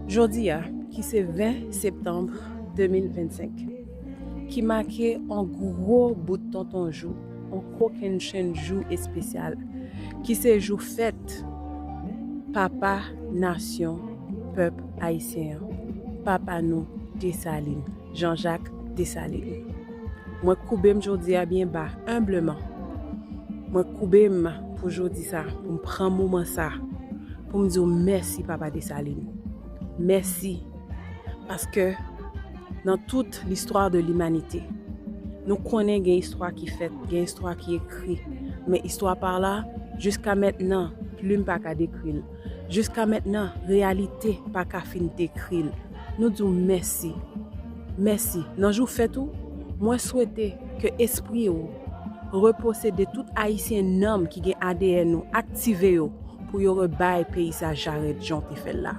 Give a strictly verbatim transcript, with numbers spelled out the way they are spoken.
Jodi a, ki se ven septanm de mil vennsenk, ki make yon gwo bout tonton jou, yon kokennchenn jou espesyal, ki se jou fèt papa nasyon, pèp ayisyen an, papa nou Desalin, Jean-Jacques Dessalines. Mwen koube m jodi a byen ba, enbleman. Mwen koube m pou jodi sa, pou m pran moman sa, pou m di w mèsi, papa Desalin. Mèsi. Paske nan tout listwa de limanite, nou konnen gen istwa ki fèt, gen istwa ki ekri. Men istwa pa la, jiska mentnan, plim pa ka dekri l. Jiska mentnan, reyalite pa ka fin dekri l. Nou di w mèsi. Mèsi. Nan jou fèt ou, mwen swete ke espri ou repoze de tout Ayisyen nanm ki gen A D N ou, aktive yo pou yo rebay peyi sa jarèt jan w te fè l la.